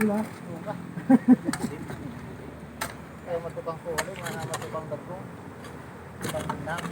Gila. Kayo matubang solo, mga matubang dagong. Matubang binang.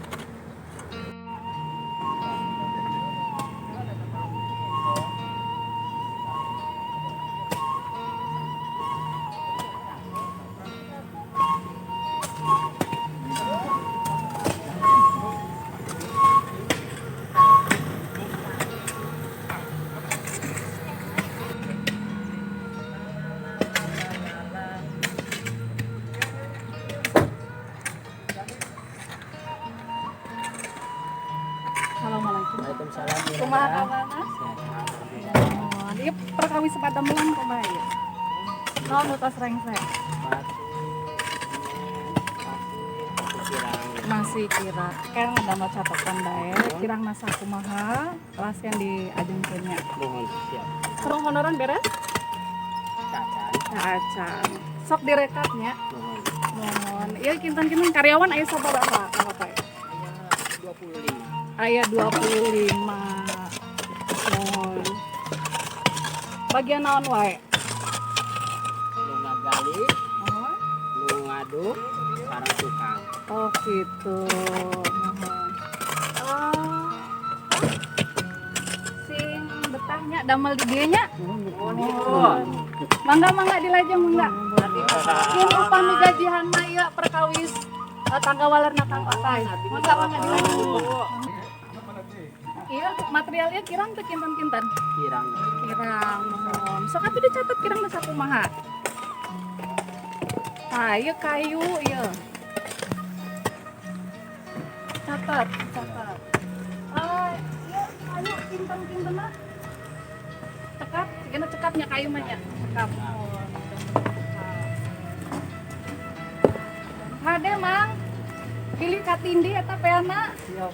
Assalamualaikum. Waalaikumsalam. Kumaha kabarna? Oh, ieu perkawis padamelan kumaha ieu? Naon nu tos rengse? Masih kira kan ada catatan bae, kirang masa kumaha kelas yang diajengkeun nya. Mohon siap. Sareng honoran beres? Cacan. Acan. Sok direkapnya. Mohon. Mohon. Ieu kinten-kinten karyawan aya sabaraha ka Bapak? 25. Aya 25. Mohon. Bagian naon wae? Nu ngagali, Mohon. Nu ngaduk, sareng tukang. Oh gitu. Mohon. Oh, sing betahnya damel di dieu nya. Mohon. Mangga mangga dilajeng mangga. Ini upami gajihan mah ieu perkawis tangga walerna Kang Otay. Mangga mangga dilajeng. Iya, materialnya kirang teu kinten-kinten? Kirang. Kirang, mohon. Sok atuh dicatat kirang mah sakumaha. Tah, ieu kayu ieu. Catat, catat. Ah, ieu kayu kinten-kintenna. Cekap, sigana cekapnya kayu mah nya. Cekap. Mohon. Hade, Mang. Pilih katindi eta peana. Siap.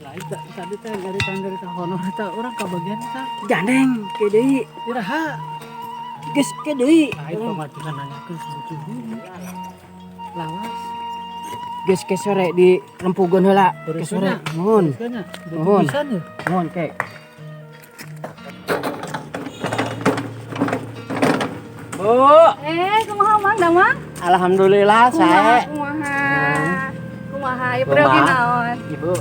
Lain tadi teh nyarita honor eta urang kabagian eta. Gandeng ke deui. Iraha. Geus ke deui. Lain pamajikan nanyakeun sebetulnya. Lawas. Geus ke sore di rempugeun heula. Ke sore. Nuhun. Teruskeun nya. Nuhun. Pisan ya. Nuhun ke. Bu, Eh, kumaha Mang damang? Alhamdulillah Kumaha, sae. kumaha. Kumaha ieu peryogi Kumaha? naon? Ibu,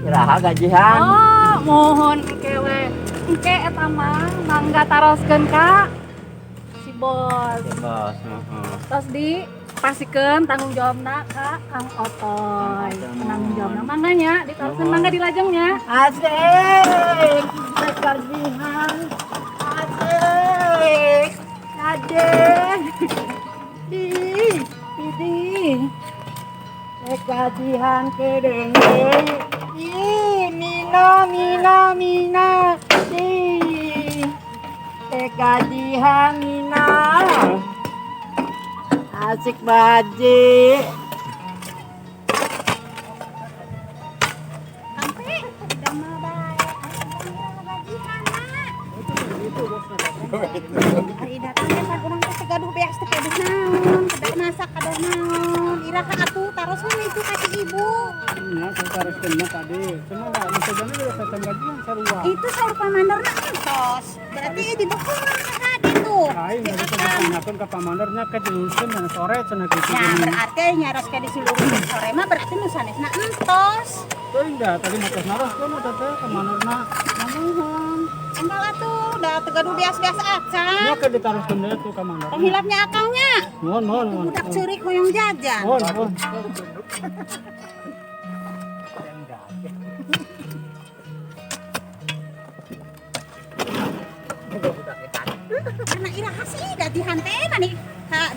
iraha gajihan? Oh, mohon engke we. Engke eta mah mangga taroskeun ka si bos. Bos, heeh. Tos di pasikeun tanggung jawabna ka Kang Otoy. Tanggung jawabna mangga nya ditaroskeun mangga dilajengnya. Asik, gajihan. Asik. Ade. Di, di. Gajihan kedeng. Ih, Mina, Mina, Mina. Ih. Gajihan Mina. Asik baji. Sampai damel bae. Aya gajihan. Ari datang teh pan urang teh gaduh beas teh gaduh naon, kedah masak kaduh naon. Iraha atuh taroskeun itu ka si ibu. Nya saya taroskeun mah tadi. Cuma enggak bisa jadi udah cacan gajian sarua. Itu saur pamandorna entos. Berarti ieu dibekung ka hade tuh. Lain Si dari Akang. tanyakeun ka pamandornya ke diluruskeun dan sore cenah kitu. Ya berarti nyaros ke diseluruh sore mah berarti nu sanesna entos. Teuing dah tadi mah tos naroskeun eta teh ka mandorna. Nuhun. Enggal atuh, da teu gaduh beas-beas acan. Nya ke ditaroskeun deui tuh ka mandorna. Tong hilapnya akangnya. Nuhun, nuhun, nuhun. Budak ceurik hoyong jajan. Nuhun, nuhun. Karena iraha sih gajihan teh mani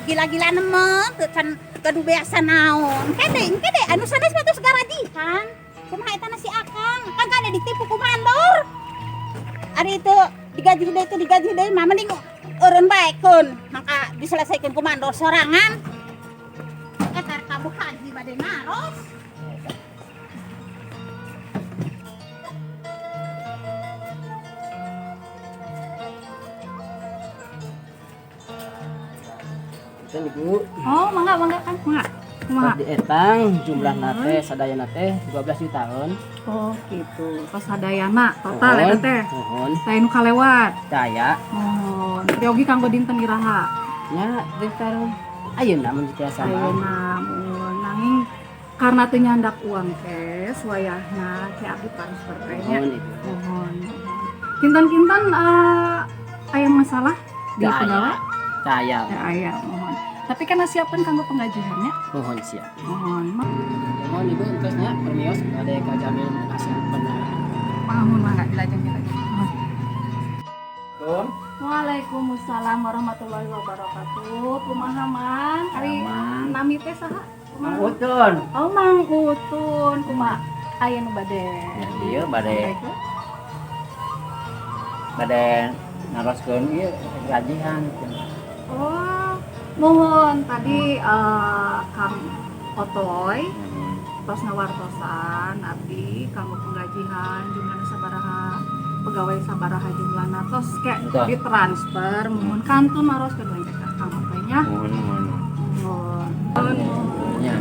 gila-gila nemen teu can gaduh beasa naon. Kede kede anu sanes mah tos garajihan. Kumaha eta na si Akang? Kan kade ditipu ku mandor. Ari itu digaji deui itu digaji deui mah mending eureun bae keun mangka diselesaikan ku mandor sorangan. Eta kamu haji bade naros. Punten, Ibu. Oh, mangga mangga Kang, mangga. Kumaha? Tos dietang jumlahna teh sadayana teh 12 jutaan. Oh, gitu. Pas sadayana total eta teh. Muhun. Teh nu kalewat. Daya. Muhun. Peryogi kanggo dinten iraha. Nya daftar ayeuna mun tiasa mah. Ayeuna muhun nanging karena teu nyandak uang cash wayahna ke abdi transfer teh nya. Muhun ibu. Muhun. Kinten-kinten aya masalah di Teu aya. pegawai? Teu aya. Teu aya, muhun. Tapi kan siapkan kanggo penggajiannya. Muhun siap. Muhun. Muhun ibu entosnya permios bade ka Jamil masihan penawaran. Muhun mangga dilajeng dilajeng. Assalamualaikum. Waalaikumsalam warahmatullahi wabarakatuh. Kumaha Mang? Ari nami teh saha? Mang Kumaha? Utun. Oh, Mang Utun. Kumaha? Aya nu bade. Iya, bade bade naroskeun ieu gajihan. Oh, muhun tadi Kang Otoy tos ngawartosan abdi kanggo penggajian jumlahna sabaraha pegawai sabaraha jumlahna tos kayak Betul. ditransfer muhun kantun naroskeun we ka Kang Otoy nya. Muhun muhun. Muhun. Muhun. Nya.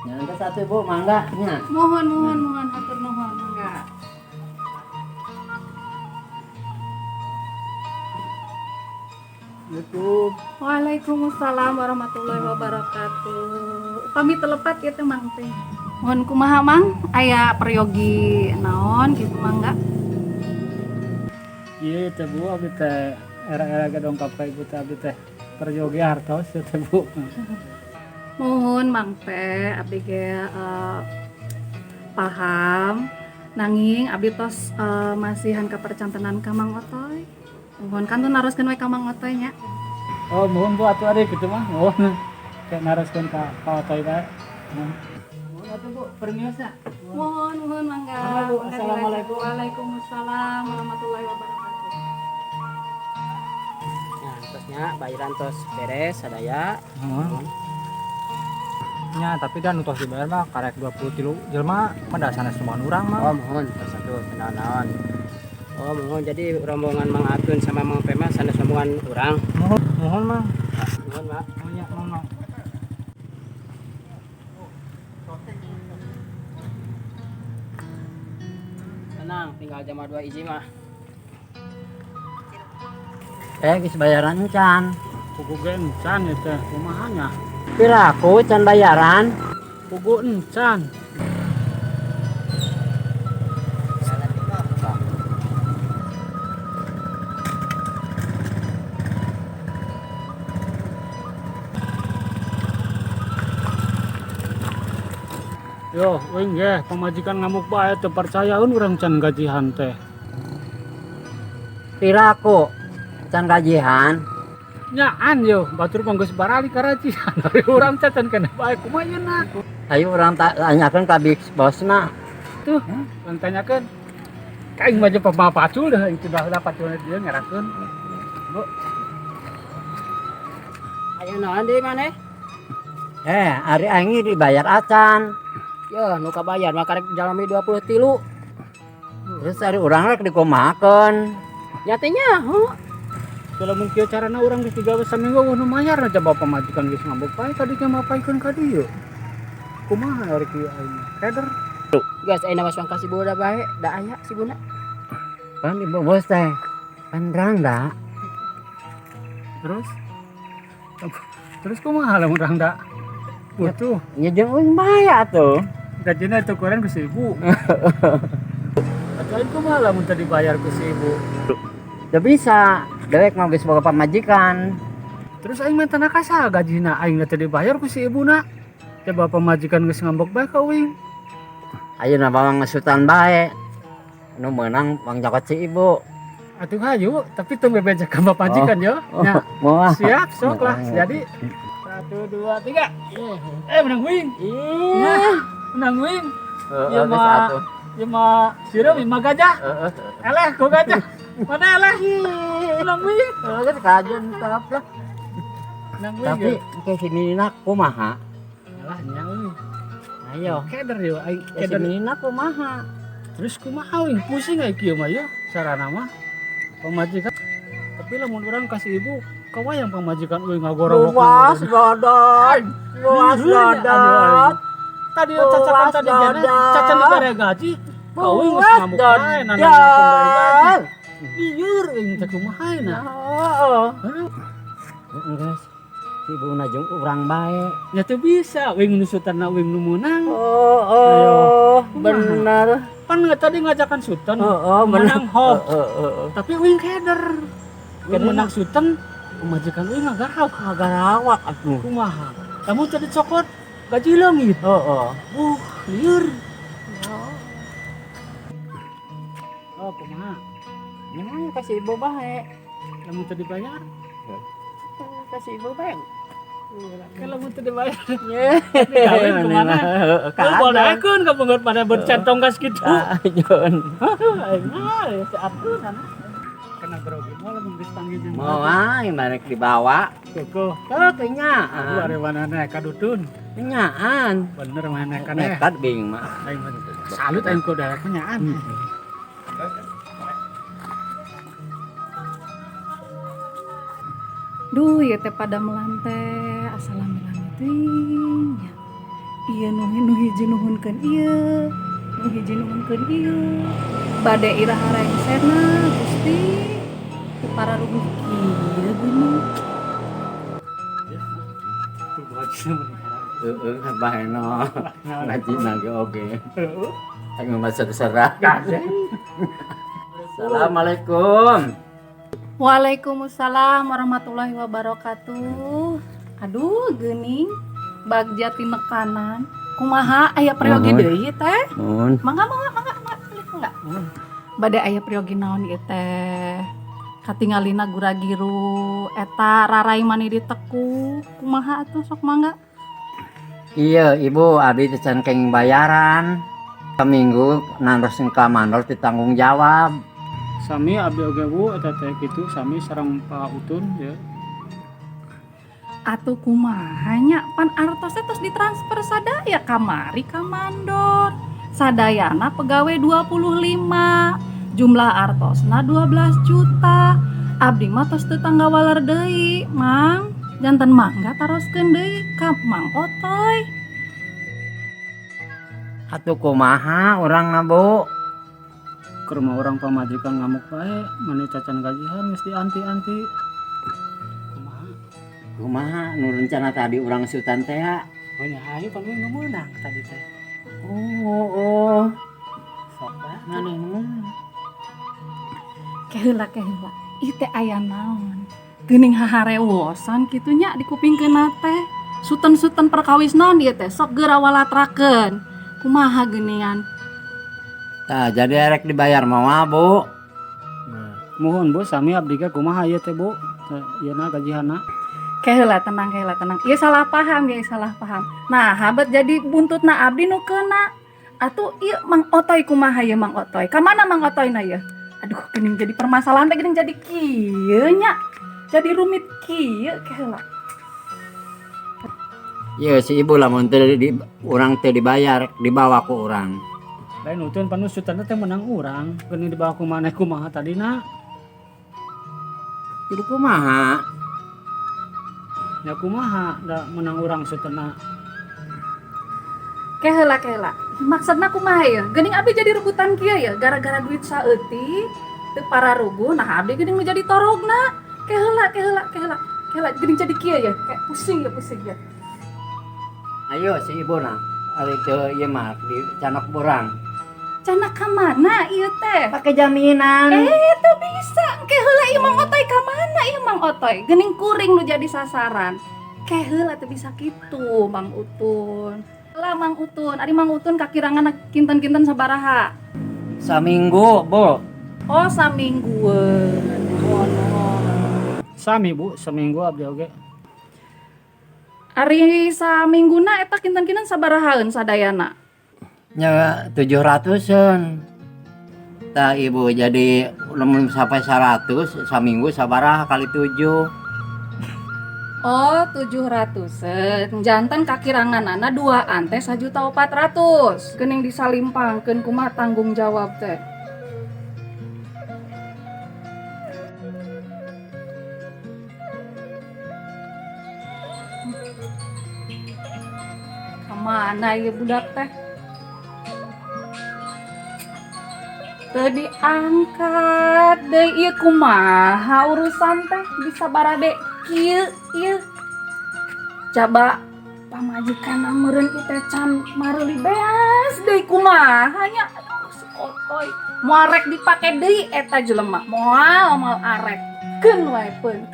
Nya engke satu Bu, mangga nya. Muhun muhun muhun hatur nuhun mangga. Assalamualaikum. Waalaikumsalam warahmatullahi wabarakatuh. Pamit telepat ya teh Mang teh. Muhun kumaha Mang? Aya peryogi naon gitu mangga? Iya teh Bu, abdi teh era-era ge dongkap ka ibu teh abdi teh peryogi hartos ya teh Bu. Muhun Mang teh abdi ge paham nanging abdi tos masihan kapercantenan ka Mang Otoy. Muhun kantun naroskeun we ka Mang Otoy nya. Oh, muhun Bu atuh ari kitu mah. Muhun. Kayak naroskeun ka ka Otoy bae. Muhun. Muhun atuh Bu, permiosna. Muhun muhun mangga. Mangga, Bu. Mangga Assalamualaikum. dilajeng. Waalaikumsalam warahmatullahi wabarakatuh. Nah, tosnya bayaran tos beres sadaya. Muhun. Nya, tapi dan tos dibayar mah karek 23 jelema mah da sanes rombongan urang mah. Oh, muhun tos atuh naon. Oh, muhun jadi rombongan Mang Atun sama Mang Pema sanes rombongan urang. Muhun, muhun mah. Muhun, Pak. Oh nya, muhun mah. Tenang, tinggal jam 2 izin mah. Eh geus bayaran encan. Pugu ge encan ya teh, kumaha nya? Piraku can bayaran. Pugu encan. Yo, uing ge pamajikan ngamuk bae teu percayaeun urang can gajihan teh. Piraku can gajihan. Nyaan yo, batur mah geus barali karajihan. Ari urang teh can kena bae kumaha yeuna? Ayo urang tanyakeun ka big bosna. Tuh, urang tanyakeun. Ka aing mah jeung pamapacul dah itu baheula paculna dia ngerakeun. Bu, Aya naon deui maneh? Eh, ari aing dibayar acan. Yo, nu kabayar mah karek jalmi 23. Terus ari urang rek dikumahakeun. Nya teh nyaho. Kalau mun kieu carana urang geus digawe saminggu eueuh nu mayar na coba pamajikan geus ngambek bae kadinya mah paikeun ka dieu. Kumaha ari kieu aing mah? Keder. Geus ayeuna mah suang ka si Bunda bae, da aya si Bunda. Pan ibu bos teh. Pan rangda. Terus terus kumaha lamun rangda? Butuh Nya jeung uing bae atuh. gajina tukuran ku si ibu. Atuh aing kumaha lamun teu dibayar ku si ibu? Teu bisa. Dewek mah geus boga pamajikan. Terus aing minta ka saha gajina aing teu dibayar ku si ibuna. Coba pamajikan geus ngambek bae ka uing. Ayeuna bawang ngesutan bae. Nu meunang bang jokot si ibu. Atuh hayu, tapi teu bebeja ka pamajikan yo. Nya. Moal. Siap, sok lah. Jadi 1 2 3. Eh, menang wing. Ih. Menang wing. Heeh, Ieu geus mah atuh. ieu mah sireum ieu mah gajah. Heeh. Eleh ku gajah. Mana eleh? Menang wing. Heeh, geus kajeun top lah. Menang wing. Tapi ke si Nina kumaha? Alah nya euy. Ayo. Keder yo aing Ke si keder. Nina kumaha? Terus kumaha euy pusing aing kieu mah ya sarana mah. Pamajikan. Tapi lamun urang kasih ibu Kawayang pamajikan euy ngagorowok. Puas dodot. Puas dodot. Tadi cacakan tadi jana, cacan dibere gaji. Kau geus Puas ngamuk bae nanyakeun dari gaji. dodot. Lieur euy teh kumaha na. Heeh. Geus. Si ibu na jeung urang bae. Ya teu bisa, wing nu sutanna wing nu meunang. Oh, oh, bener. Pan tadi ngajakan sutan. Oh, bener. Menang hop. Heeh, heeh. Tapi wing keder. Wing menang sutan, pamajikan wing ngagarap. Kagarawak atuh. Kumaha? Kamu tadi cokot gaji leungit. Heeh. Lieur. Oh, kumaha? Nya kasih ibu bae. Lamun teu dibayar? Kasih ibu bae. Kalau mun teu dibayar, Ye. Kawin kemana? Heeh, Kau bolehkeun ka beungeut pada bercentong gas kitu. Kajon. Aing mah ya si atuh sana. Kena grogi moal lamun geus panggil jeung Moal barek dibawa. Koko. Heuh, kenyaan. Aduh ari manehna ka dutun. Kenyaan. Bener manehna kan eh. Nekat bing mah. Aing mah salut aing ku daek nyaan. Duh, ieu teh pada melante asa lami-lami teuing nya. Ieu nu nu hiji nuhunkeun ieu, nu hiji nuhunkeun ieu. Bade iraha rengsena Gusti. Teu pararuguh kieu geuning. Tuh gaji mah. Heeh, baheno. Ngaji nage oge. Aing mah terserah. Assalamualaikum. Waalaikumsalam warahmatullahi wabarakatuh. Aduh, geuning bagja tinekanan. Kumaha aya peryogi Nuhun. deui teh? Mun. Mangga mangga mangga mangga mangga. Bade aya peryogi naon ieu teh? Katingalina gura-giru eta rarai mani diteku. Kumaha atuh sok mangga? Iya, Ibu, abdi teh can kenging bayaran. Seminggu naros ka mandor ditanggung jawab. Sami abdi oge Bu eta teh kitu sami sareng Pak Utun ya. Atuh kumaha nya pan artosna tos ditransfer sadaya kamari ka mandor. Sadayana pegawai 25. Jumlah artosna 12 juta. Abdi mah tos teu tanggawaler deui, Mang. Janten mangga taroskeun deui ka Mang Otoy. Atuh kumaha urang mah, Bu? Ke rumah orang pamajikan ngamuk bae, mani cacan gajihan mesti anti-anti. Kumaha? Kumaha nu rencana tadi urang sultan teh? Oh nya hayu pan nu meunang tadi teh. Oh, oh. Sok bae. Maneh mah. Keheula keheula. Ieu teh aya naon? Geuning haharewosan kitu nya di kupingkeun teh. Suten-suten perkawis naon ieu teh? Sok geura walatrakeun. Kumaha geuningan? Tah, jadi erek dibayar moal, Bu. Muhun Bu, sami abdi ge kumaha ieu teh Bu? Teh ieu na gajihanna. Keheula tenang keheula tenang. Ieu salah paham ya salah paham. Nah, habet jadi buntutna abdi nu keuna. Atuh ieu Mang Otoy kumaha ieu Mang Otoy? Ka mana Mang Otoy na ieu? Aduh, geuning jadi permasalahan teh geuning jadi kieu nya. Jadi rumit kieu keheula. Iya, si ibu lamun teu di urang teu dibayar, dibawa ku urang. Lain Utun pan sultan teh menang urang, geuning dibawa ku maneh kumaha tadina? Jadi kumaha? Nya kumaha da menang urang sultanna. Keheula keheula. Maksudna kumaha ya? Geuning abdi jadi rebutan kieu ya gara-gara duit saeutik teu pararuguh nah abdi geuning nu jadi torogna. Keheula keheula keheula. Keheula geuning jadi kieu ya, kayak pusing ya pusing ya. Ayo si ibu nah, ari teu ieu mah di canak urang. Canak ka mana ieu teh? Pakai jaminan. Eh, teu bisa. Engke heula ieu Mang Otoy ka mana ieu Mang Otoy? Geuning kuring nu jadi sasaran. Ke heula teu bisa kitu Mang Utun. Lah Mang Utun, ari Mang Utun kakirangan kinten-kinten sabaraha? Saminggu, Bu. Oh, saminggueun. Nuhun, nuhun. Sami Bu, seminggu abdi oge. Ari samingguna eta kinten-kinten sabarahaeun sadayana? Nya 700-an. Tah ibu jadi lamun sampai 100 saminggu sabaraha kali 7. Oh, 700-an. Janten kakiranganana duaan teh 1.400.000. Geuning disalimpangkeun kumaha tanggung jawab teh. Kemana ya budak teh? Teu diangkat deui, ieu kumaha urusan teh bisa barabe kieu ieu. Coba pamajikan meureun ieu teh can mareuli beas deui, kumaha nya? Aduh, si otoy. Moal rek dipake deui eta jelema. Moal moal arek. Keun wae peun.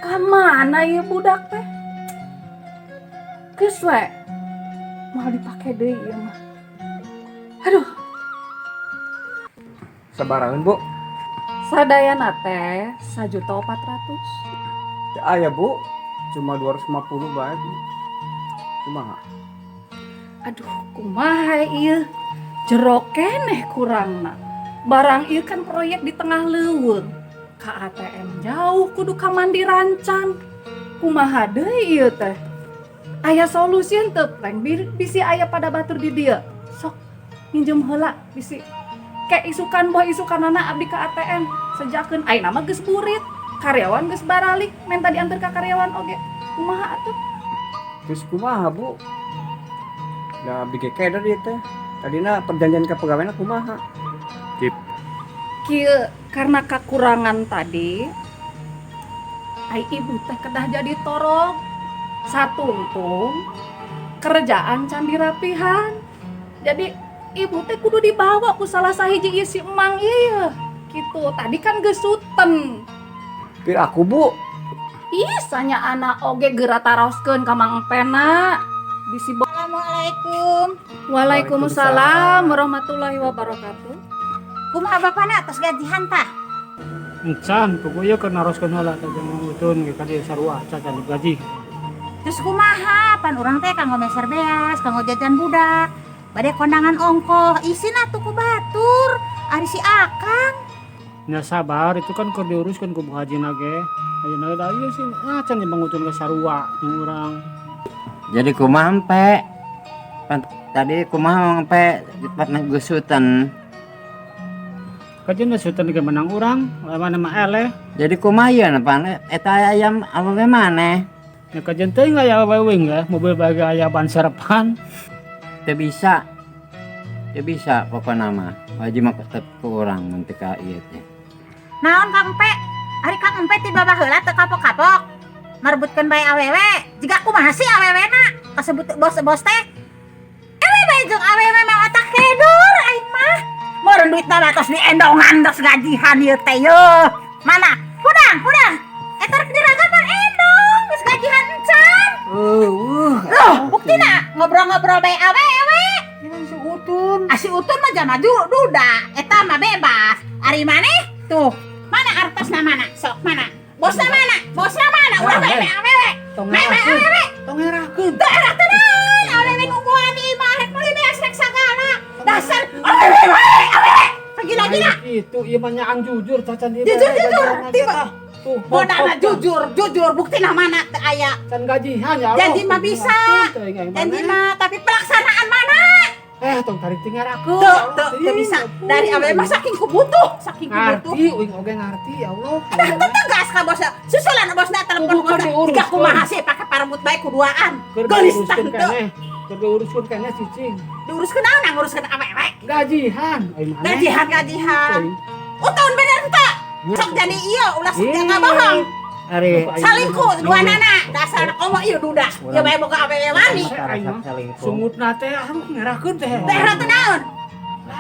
Ka mana ieu budak teh? Geus we. Moal dipake deui ieu mah. Aduh. Sabarahan, Bu? Sadayana teh 1.400.000. Teu aya, Bu. Cuma 250 bae, Bu. Kumaha? Aduh, kumaha ieu? Jero keneh kurangna. Barang ieu kan proyek di tengah leuweung. Ka ATM jauh, kudu ka Mandirancan. Kumaha deui ieu teh? Aya solusi henteu, Pleng? Bisi aya pada batur di dieu. Sok minjem heula bisi ke isukan, boh isukanana abdi ka ATM sejakeun. Ayeuna mah geus burit. Karyawan geus baralik, menta diantar ka karyawan oge. Kumaha atuh? Terus kumaha, Bu? Da abdi ge keder ieu teh. Tadina perjanjian ka pegawaina kumaha? Kieu, karena kekurangan tadi, ai ibu teh kedah jadi torok satungtung kerjaan can dirapihan, jadi ibu teh kudu dibawa ku salah sahiji ieu si emang ieu gitu. Tadi kan geus suten. Pir aku, Bu. Ih, sanya anak oge geura taroskeun ka Mang Empena bisi Assalamualaikum. Waalaikumsalam warahmatullahi wabarakatuh. Kumaha bapana, tos gajihan tah? Encan, pokoknya keur naroskeun heula teh jeung Utun ge ka dieu sarua can digaji. Terus kumaha? Pan urang teh kanggo meser beas, kanggo jajan budak. Bade kondangan ongkoh, isina tuh ku batur. Ari si Akang. Nya sabar, itu kan keur diuruskeun ku Bu Haji ge. Ayeuna da ieu sih acan di Mang Utun ge sarua jeung urang. Jadi kumaha, Empe? Pan tadi kumaha, Empe, pat gesutan? Kajeun sutan ge menang urang, mana mah eleh. Jadi kumaha ieu pan eta ayam awewe maneh? Ya kajeun teuing aya awewe ge, mobil bagi aya ban serepan. Teu bisa. Teu bisa pokona mah. Wajib mah tetep ku urang mun teu ka ieu teh. Naon, Kang Empe? Ari Kang Empe ti baheula teu kapok-kapok. Marebutkeun bae awewe. Jiga kumaha sih awewena? Kasebut bos-bos teh. Ewe bae jeung awewe mah otak kedor aing mah. Meureun duitna mah tos diendongan, tos gajihan ieu teh yeuh. Mana? Hudang, hudang. Eta rek diraga mah endong, geus gajihan encan. Eueuh. Loh, buktina ngobrol-ngobrol bae awewe. Ini si Utun. Ah, si Utun mah jama duda, eta mah bebas. Ari maneh tuh, mana artosna mana? Sok mana? Bosna mana? Bosna mana? Ulah bae bae awewe. Tong Bae bae awewe. Tong ngerakeun. Teu era tenang, awewe nungguan di imah rek meuli beas rek sagala. Dasar awewe wae, awewe. Gila-gila. Itu ieu mah nyaang jujur cacan ieu. Jujur, jujur. Tiba. Tuh, Modalna jujur, jujur buktina mana teu aya. Can gajihan ya Allah. Janji mah bisa. Janji mah, tapi pelaksanaan mana? Eh, tong tarik tinggal aku. Tuh, tuh, teu bisa. Dari awewe mah saking ku butuh, saking ku butuh. Ngarti, uing oge ngarti ya Allah. Dah tegas ka bosna. Susulan bosna telepon Kudu bosna. diuruskeun. Jika kumaha sih pake parebut bae kuduaan. Keur Geulis diuruskeun tah henteu. keneh. Keur diuruskeun keneh cicing. Diuruskeun naon, nguruskeun awewe? Gajihan. Ai maneh. Gajihan, gajihan. Utun bener henteu? Sok jadi ieu ulah sok jangan bohong. Ari Salingkuh dua nana, dasar komo ieu duda. Ieu bae boga awewe wani. selingkuh. Sungutna teh aduh ngerakeun teh. Teh teh naon?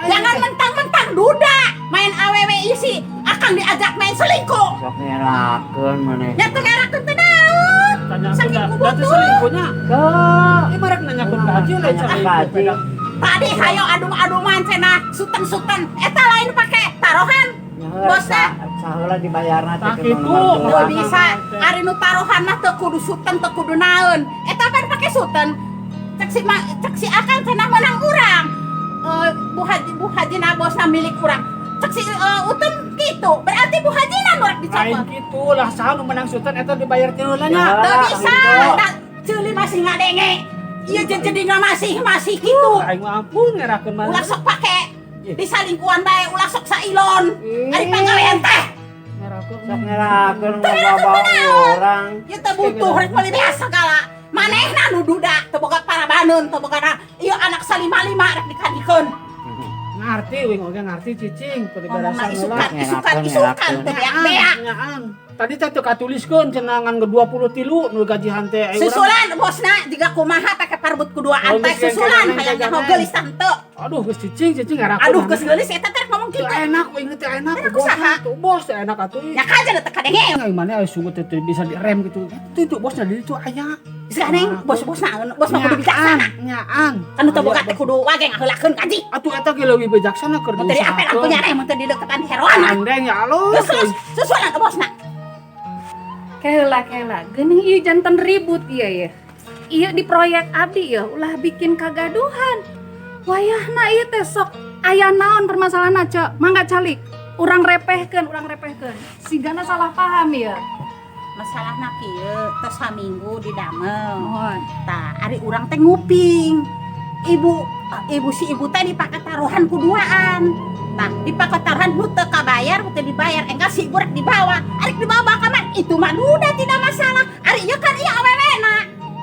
Jangan mentang-mentang duda main awewe isi, akang diajak main selingkuh. Sok ngerakeun maneh. Nya teu ngerakeun teh naon? Tanya Saking da ku teu butuh. selingkuhnya. Kok Ieu barek nanyakeun gaji lain Nanya selingkuh. gaji. Beda. Tadi hayo adum-aduman cenah, suten-suten. Eta lain pake taruhan. Bosna. Saheula dibayarna teh Tah ke kitu. nomor Teu dua. bisa. Ari nu taruhan mah teu kudu suten, teu kudu naon. Eta pan pake suten. Cek si ma, cek si akang cenah menang urang. Eh, Bu Haji, Bu Haji na bosna milik urang. Cek si Utun kitu. Berarti Bu Haji na nu rek Lain dicopot. kitu lah, saha nu menang suten eta dibayar ti heula nya. Teu bisa. Da, ceuli masih ngadenge. Ieu jedina masih masih kitu. Aing mah ampun ngerakeun mah. Ulah sok pake disalingkuhan bae, ulah sok sailon. Ari pagawean teh. Ngerakeun. Sok ngerakeun bawa urang. Ieu teh butuh rek meuli beas segala. Manehna nu duda teu boga parabaneun, teu boga na. Ieu anak salima-lima rek dikadikeun. Ngarti uing oge ngarti cicing kudu Ngomongna beresan isukan, ulah. isukan, isukan teu beak-beak. Nyaan. Tadi teh teu katuliskeun cenah ngan ge 23 nu gajihan teh ai urang. Susulan bosna jiga kumaha pake parbut kuduaan Oh, teh geus susulan gengeng, hayang nyaho gengeng. geulis tante. Aduh geus cicing cicing ngarakeun. Aduh geus geulis eta teh ngomong Teu kitu. enak uing teh enak. Enak Bos usaha. tuh bos teu enak atuh. Ya kaja teu kadenge. Aing mana aya sungguh teh teu bisa direm gitu. Itu bosnya di itu aya. Geus neng bos-bosna bos mah kudu bijaksana. Nyaan. Kan teu boga teh kudu wage ngaheulakeun gaji. Atuh eta ge leuwih bijaksana keur Mun teu diapel lampunya teh mun teu dideketan heroan. Andeng ya alus. Geus geus susulan ke bosna. Kela kela, geuning ieu janten ribut ieu ya. Ieu di proyek abdi ya, ulah bikin kagaduhan. Wayahna ieu teh sok aya naon permasalahanna, Cek? Mangga calik. Urang repehkeun, urang repehkeun. Sigana salah paham ya. Masalahna kieu tos saminggu didamel. Mohon. Tah, ari urang teh nguping. Ibu ibu si ibu teh dipake taruhan kuduaan. Nah, dipake taruhan nu teu kabayar, teu dibayar, enggal si ibu rek dibawa. Arek dibawa ka mana? Itu mah udah tidak masalah. Ari ieu kan ieu awewena.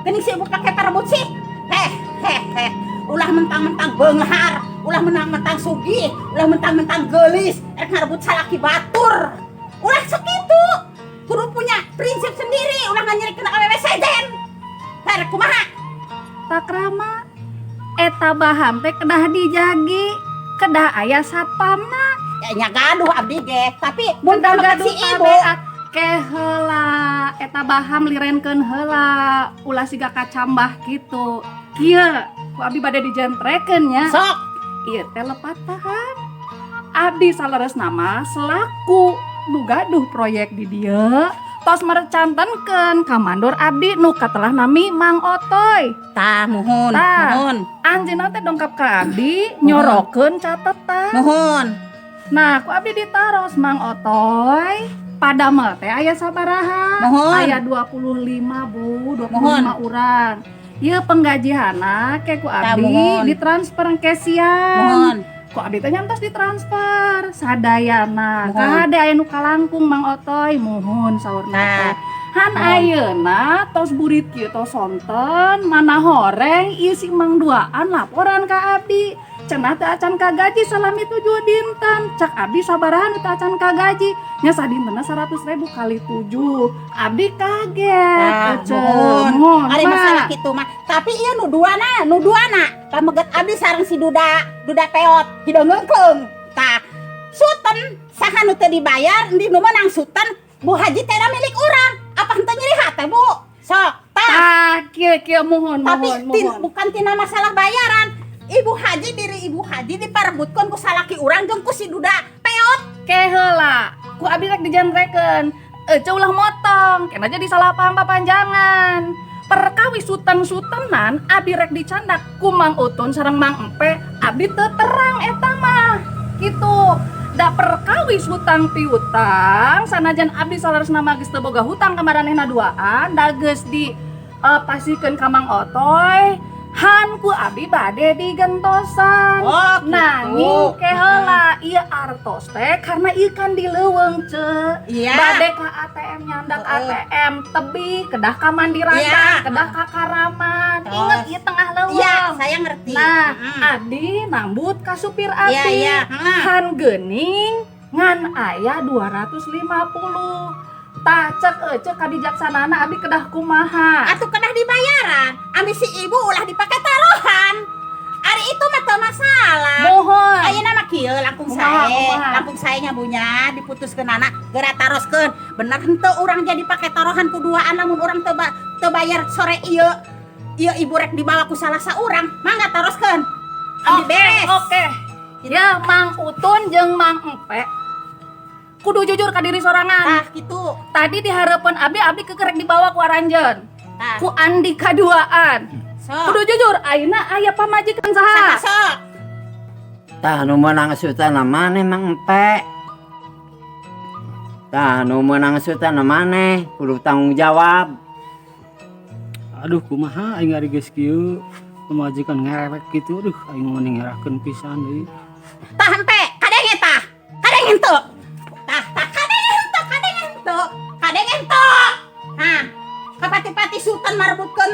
Geuning si ibu pake parebut sih. Heh, heh, heh. Ulah mentang-mentang beunghar, ulah mentang-mentang sugih, ulah mentang-mentang geulis, rek ngarebut salaki batur. Ulah sakitu. Kudu punya prinsip sendiri, ulah nganyerikeun awewe sejen. Rek kumaha? Takrama eta baham teh kedah dijagi, kedah aya satpamna. Ya nya gaduh abdi ge, tapi mun Kedah pameget gaduh si ibu tabeat ke heula eta baham lirenkeun heula ulah siga kacambah kitu. Kieu ku abdi bade dijentrekeun nya. Sok. Ieu teh lepat paham. Abdi saleresna mah selaku nu gaduh proyek di dieu tos merecantenkeun ka mandor abdi nu katelah nami Mang Otoy. Tah muhun, Tah. muhun, Anjeunna teh dongkap ka abdi nyorokeun catetan. Muhun. Nah, ku abdi ditaros Mang Otoy, padamel teh aya sabaraha? Muhun. Aya 25, Bu, 25 Muhun. Urang. Ieu penggajihanna ke ku Tah, abdi muhun. ditransfer ke siang. Muhun. Ku abdi teh nyantos ditransfer sadayana. Muhun. Kahade aya nu kalangkung Mang Otoy, muhun saurna Nah. teh. Han Muhun. ayeuna tos burit kieu tos sonten mana horeng ieu si Mang duaan laporan ka abdi. Cenah teu acan kagaji salami 7 dinten. Cak abdi sabaraha nu teu acan kagaji? Nya sadintenna 100.000 kali 7. Abdi kaget. Tah, Ece. muhun. Muhun, Ari Ma. masalah kitu mah. Tapi ieu nu duana, nu duana. Pameget abdi sareng si duda, duda peot, hideung ngeungkeung. Tah, suten saha nu teu dibayar, endi nu meunang suten, Bu Haji teh da milik urang. Apa henteu nyeri hate, Bu? Sok, tah. Tah, kieu kieu muhun, Tapi muhun, tin, muhun. bukan tina masalah bayaran. Ibu Haji diri Ibu Haji diparebutkeun ku salaki urang jeung ku si duda peot. Ke heula, ku abdi rek dijentrekeun. Ece ulah motong, kena jadi salah paham papanjangan. Perkawis suten-sutenan abdi rek dicandak ku Mang Utun sareng Mang Empe, abdi teu terang eta mah. Gitu. Da perkawis hutang piutang, sanajan abdi saleresna mah geus teu boga hutang ka maranehna duaan, da geus di pasikeun ka Mang Otoy, han ku abdi bade digentosan. Oh, gitu. Nanging ke heula ieu artos teh karena ieu kan di leuweung, Ce. Iya. Bade ka ATM nyandak ATM tebi kedah ka Mandirangkang, kedah ka Karaman. Tos. Inget ieu tengah leuweung. Iya, saya ngerti. Nah, abdi nambut ka supir abdi. Iya, iya. Heeh. Han geuning ngan aya 250. Tah cek ece kabijaksanana abdi kedah kumaha? Atuh kedah dibayaran. Ami si ibu ulah dipake taruhan. Ari itu mah teu masalah. Mohon. Ayeuna mah kieu langkung Kumaha, sae, kumaha? Langkung sae nya bunya diputuskeun anak geura taroskeun. Bener henteu urang jadi pake taruhan kuduaan lamun urang teu teu bayar sore ieu. Ieu ibu rek dibawa ku salah saurang, mangga taroskeun. Abdi Oke, beres. oke. Ya Mang Utun jeung Mang Empe kudu jujur ka diri sorangan. Tah kitu. Tadi dihareupeun abdi, abdi kekerek dibawa ku aranjeun. Tah. Ku Andi kaduaan. Sok. Kudu jujur, ayeuna aya pamajikan Saha saha? sok? Tah nu meunang sutan maneh Mang Empe. Tah nu meunang sutan maneh kudu tanggung jawab. Aduh kumaha aing ari geus kieu pamajikan ngerewek kitu, aduh aing mending ngerakeun pisan deui. Tah empe, kadenge tah. Kadenge henteu. Tah, tah kadenge henteu, kadenge. Nyebutkeun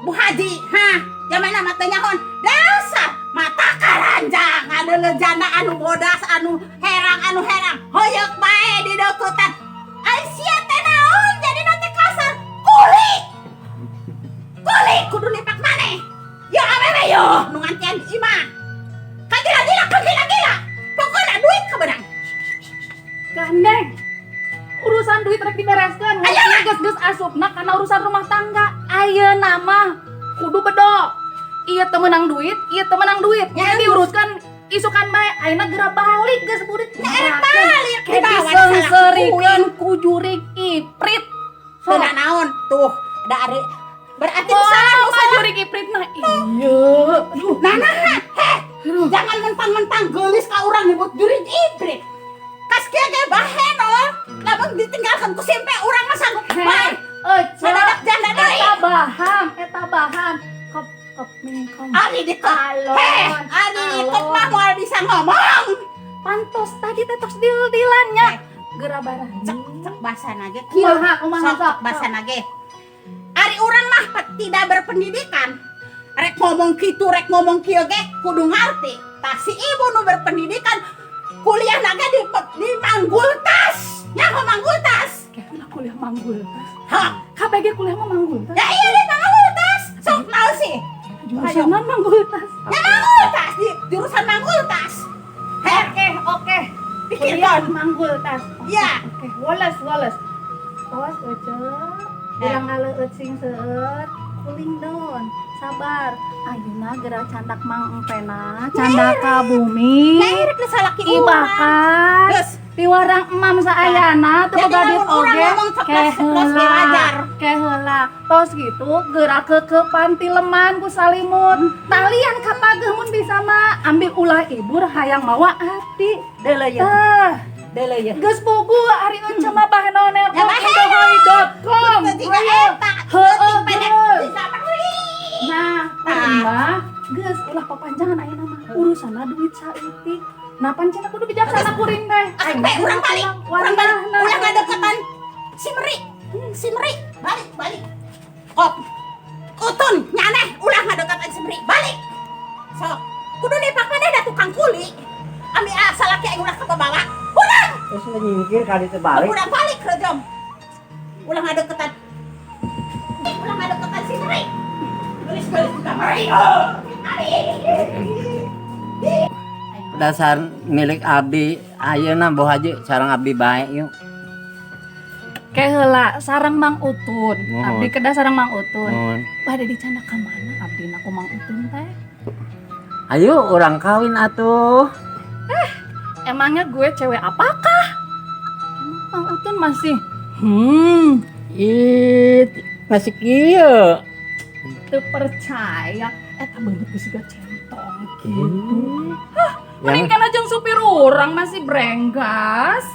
Bu Haji, ha? Jamana mah teu nyahoan. Dasar mata karanjang anu janda anu bodas anu herang anu herang. Hoyeuk bae di deuketan. Ai sia teh naon jadi teh kasar. Kuli. Kuli kudu nipak maneh. Ya awewe yo nu ngantian di imah. Kagila-gila, kagila-gila. Pokoknya duit kebenang. Gandeng. Urusan duit rek dibereskeun. Ayeuna. Geus geus asupna karena urusan rumah tangga. Ayeuna mah kudu bedo. Ieu teu meunang duit, ieu teu meunang duit. Ya, Ya diuruskan isukan bae. Ayeuna geura balik geus burit. Ya, erek balik, Kayak dibawa salah. diseungseurikeun ku jurig iprit. Teu naon tuh da ari berarti nu Wah, salah nu mah salah. Jurig iprit mah. Iya. Aduh. Nah nah nah, heh, jangan mentang-mentang geulis ka urang nyebut jurig iprit. Kas kieu ge baheno, lamun ditinggalkeun ku simpe urang mah sanggup Heh, bae. Ece. Madadak janda deui. Eta baham, eta baham. Kop kop mingkom. Ari dikep. Alon. Heh, ari dikep Alon. mah moal bisa ngomong. Pantos tadi teh tos deal-dealannya. Geura barang. Cek cek basana ge kieu. Kumaha kumaha Sok sok. basana ge. Ari urang mah tidak berpendidikan. Rek ngomong kitu, rek ngomong kieu ge kudu ngarti. Tah si ibu nu berpendidikan kuliah naga di Manggultas. Nyaho Manggultas. Kayaknya kuliah manggul tas. Hah? KPG kuliah mah manggul tas. Ya iya di Manggultas. Sok naon sih? Jurusanan manggul tas. Ya Manggultas di jurusan Manggultas. Her, Oke, oke. pikirkan. Kuliah manggul tas. Oke, Ya. oke, Wallace, Wallace. Tos Ece. Urang ngaleueut sing seueur. Cooling down. Sabar. Ayeuna geura candak Mang Empena, candak ka bumi. Ngerek nu salaki urang. Ibakan. Geus. Piwarang emam saayana teu Jadi boga duit lamun urang oge. ngomong ceplos ceplos ge wajar. Ke heula. Tos gitu geura ke panti leman ku salimut. Talian ka pageuh mun bisa mah ambil ulah ibur hayang mawa ati. Deuleu ye. Tah, Deuleu ye. geus pugu ari Ece mah baheno Ya, baheno. indohoy.com. Teu jiga eta. Heueuh, Leutik pendek geus. bisa meri. Nah, Tah. mah geus ulah papanjangan ayeuna mah urusanna duit saeutik. Nah, pancen kudu bijaksana kuring teh. Sampai urang balik, urang balik, ulah ngadeukeutan si Meri, si Meri, balik, balik. Kop, utun, nyaneh, ulah ngadeukeutan si Meri, balik. Sok, kudu nipak maneh da tukang kuli. Ami asa laki aing ulah kebawa. Urang, Terus udah nyingkir kali itu balik. urang balik rejom. Ulah ngadeukeutan. Ulah ngadeukeutan si Meri. Gelis-gelis juga Meri. Oh, balik. Dasar milik abdi ayeuna Bu Haji sareng abdi bae yuk. Ke heula sareng Mang Utun. Mohon. Abdi kedah sareng Mang Utun. Mohon. Bade dicandak ka mana abdi na ku Mang Utun teh? Ayo urang kawin atuh. Emangnya gue cewek apakah? Emang Mang Utun masih Ih, masih kieu. teu percaya eta beungeut geus siga centong gitu. Yang Mending kana jeung supir urang masih brenggas.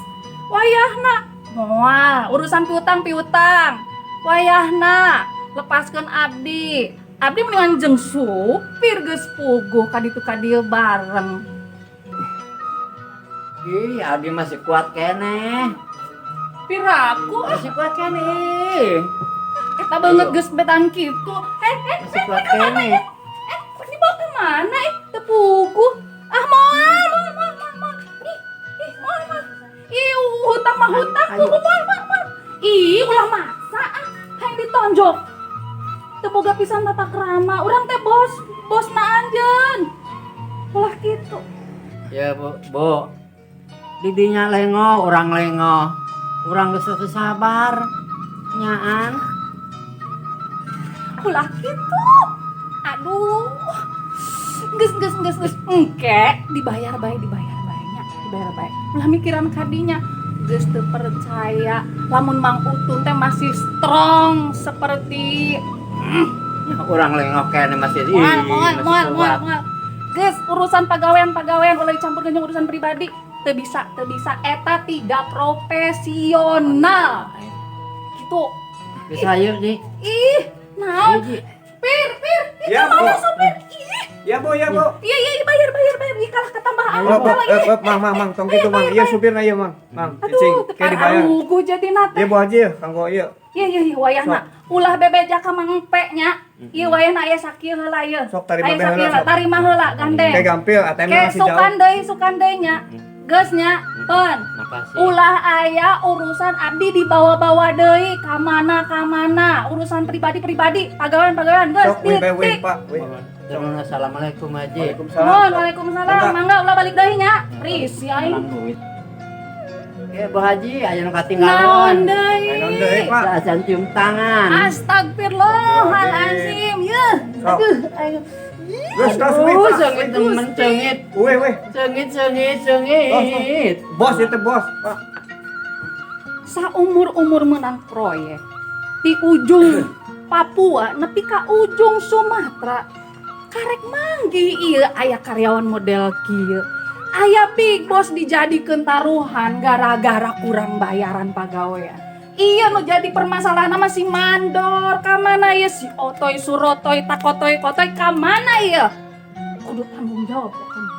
Wayahna moal urusan piutang piutang. Wayahna lepaskeun abdi. Abdi mendingan jeung supir geus puguh ka ditu ka dieu bareng. Ih, abdi masih kuat keneh. Piraku ah Masih kuat keneh. eta beungeut geus betan kitu. Eh eh Masih kuat keneh. Eh, dibawa ke mana eh? Teu puguh. Ah moal moal moal moal moal. Ih, ih moal moal. Ih, hutang mah hutang, Ayo. moal moal moal. Ih, ulah maksa ah. Hayang ditonjok. Teu boga pisan tata krama. Urang teh bos, bosna anjeun. Ulah kitu. Ya, Bu, Bu. Didinya lengo, urang lengo. Urang geus teu sabar. Nyaan. Ulah kitu. Aduh. Geus geus geus geus engke dibayar bae dibayar bae nya, dibayar bae. Ulah mikiran kadinya. Geus teu percaya lamun Mang Utun teh masih strong seperti Ya, urang lengo keneh masih ih, moal moal masih moal moal kuat. moal. Geus urusan pagawean-pagawean ulah dicampur jeung urusan pribadi. Teu bisa, teu bisa eta tidak profesional. Gitu. Geus ayo, Ji. Ih, Ayo, naon? Ji. Pir, pir, itu Ya, Bu. mana supir? Ih, Ya Bu, ya Bu. iya iya iya, bayar bayar bayar. Ih, kalah ketambahan Oh, Bu, lagi. eh, eh, mang, mang, mang, tong gitu mang. Iya supirna ieu mang, mang. Cicing, Aduh, kayak dibayar. teu gue jadi nate. Ya Bu Haji ya, kanggo ieu. Ieu ieu ieu wayahna. Ulah bebeja ka Mang Pe nya. Ieu wayahna aya sakieu heula ieu. Sok tarima Aya be sakieu heula, heula, sok. tarima heula gandeng. Kayak gampil ATM Ke masih jauh. sukan deui nya. Geus nya, peun. Makasih. Ulah aya urusan abdi dibawa-bawa deui ka mana ka mana, urusan pribadi-pribadi, pagawean-pagawean geus Sok weh weh titik. Pak, weh. Terus assalamualaikum Haji. Waalaikumsalam. Mohon, waalaikumsalam. Mangga. Mangga ulah balik deui nya. Risih aing. Menang duit. Ya, Bu Haji, aya nu Naon katinggalan. deui? Naon deui, Pak? Acan cium tangan. Astagfirullahalazim. Yeuh. Sok. Aduh, aing. Geus tos weh, Aduh, Pak. seungit temen seungit. Weh weh. Seungit seungit seungit. Bos itu bos, Pak. Saumur-umur menang proyek di ujung Papua nepi ka ujung Sumatera karek manggih ieu aya karyawan model kieu, aya big boss dijadikeun taruhan gara-gara kurang bayaran pagawean. Iya, nu jadi permasalahan mah si mandor ka mana ya, si otoy surotoy takotoy kotoy ka mana ya, kudu tanggung jawab pokoknya.